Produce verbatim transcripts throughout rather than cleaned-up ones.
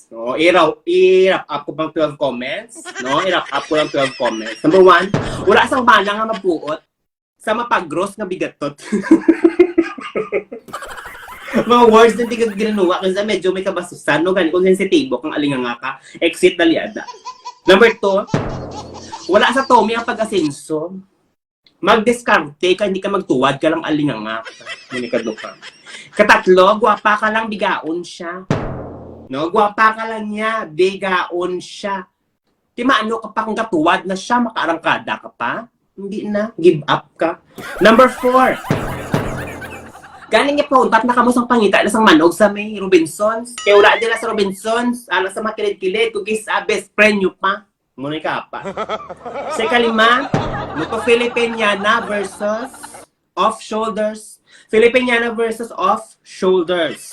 No, i-wrap, i-wrap up ko pang twelve comments. No, i-wrap up ko lang twelve comments. Number one, wala sang bana nga mabuot sa mapagros nga bigatot. Mga words na di ka ginanuwa kasi medyo may kabasusan, no? Gani kung sensitibo kang alinganga ka, exit dali ada. Number two, wala sa Tommy ang pag-asenso. Magdiskarte ka, hindi ka magtuwad ka lang alinganga. Yun ikaduha. Katatlo, gwapa ka lang, bigaon siya. No, gwapa ka lang niya, bigaon siya. Ti maano ka pa kung katuwad na siya, makaarangkada ka pa? Hindi na, give up ka. Number four. Galing nga pa, untat na kamo sang pangita na sang manog sa may Robinsons. Kaya wala dira sa Robinsons, ala sa makilid-kilid, kung kis-a best friend nyo pa. Muna ka pa. Sa kalima, mo to Filipiniana versus Off Shoulders. Filipiniana versus Off Shoulders.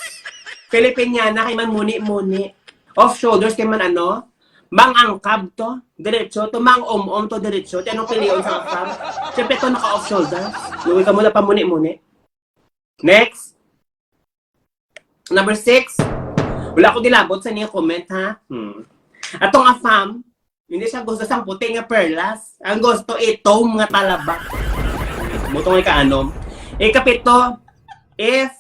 Filipiniana kay man muni-muni. Off Shoulders kay man ano? Mang angkab to, diretso to, mang om-om to, diretso. Ti anong pilion sa angkab? Siyempre to naka Off Shoulders. Luwi ka muna pa muni-muni. Next. Number six. Wala ko gilabot sa niya comment, ha? Hmm. Atong afam, hindi siya gusto sang puti nga perlas. Ang gusto, itom nga talaba. Mutong ika-anom. Ikapito, if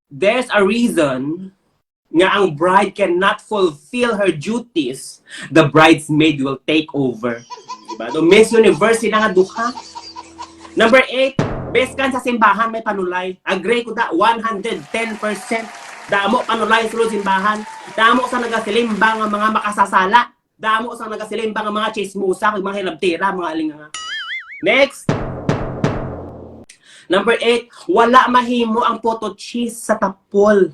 there's a reason nga ang bride cannot fulfill her duties, the bridesmaid will take over. Diba? Do Miss Universe sila nga duha. Number eight, biskan sa simbahan may panulay. Agree ko da, one hundred ten percent. Damo panulay sulod simbahan. Damo sa nagasilimba nga mga makasasala. Damo sa nagasilimba nga mga chismosa, kag mga hilabtira, mga alinganga. Next. Number eight, wala mahimo ang photo cheese sa tapol.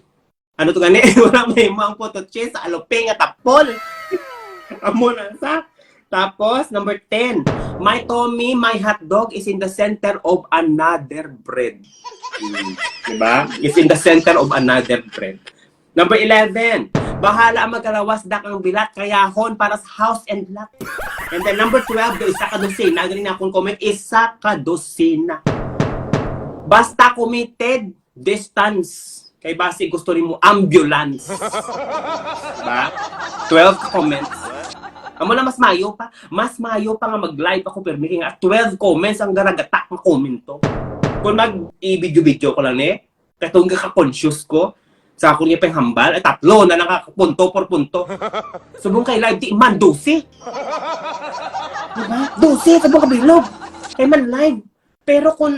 Ano to gani? Wala mahimo ang photo cheese sa alupe nga tapol. Amo na sa. Tapos, number ten, my Tommy, my hotdog is in the center of another bread. Hmm, diba? Is in the center of another bread. Number eleven, bahala ang magkalawas, dak ang bilat, kayahon para sa house and lot. And then number twelve, do isa ka dosina, galing na akong comment, isa ka dosina. Basta committed, distance. Kay basi gusto nimo ambulance. Ba? Twelve comments. Amo na mas mayo pa. Mas mayo pa nga mag-live ako, pero may nga twelve comments ang garagatak nga komento. Kung mag-i-video-video ko lang, eh, katong ka-conscious ko sa akon nga panghambal, ay tatlo na lang ka punto por punto. Subong kay live, di man dose. Diba? Dose, subong ka bilog. Kay man live. Pero kung,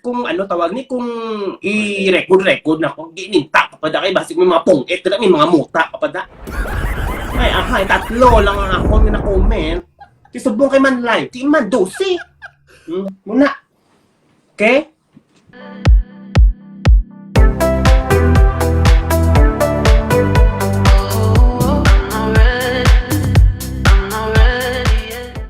kung ano tawag ni, kung i-record-record na ko, gininta ka pa da kay basig may mga pungit, may mga muta ka pa da. Ay, aha, tatlo lang ang akon nga na-comment. Ti subong kay man live, ti man dose. Hmm, muna. Okay?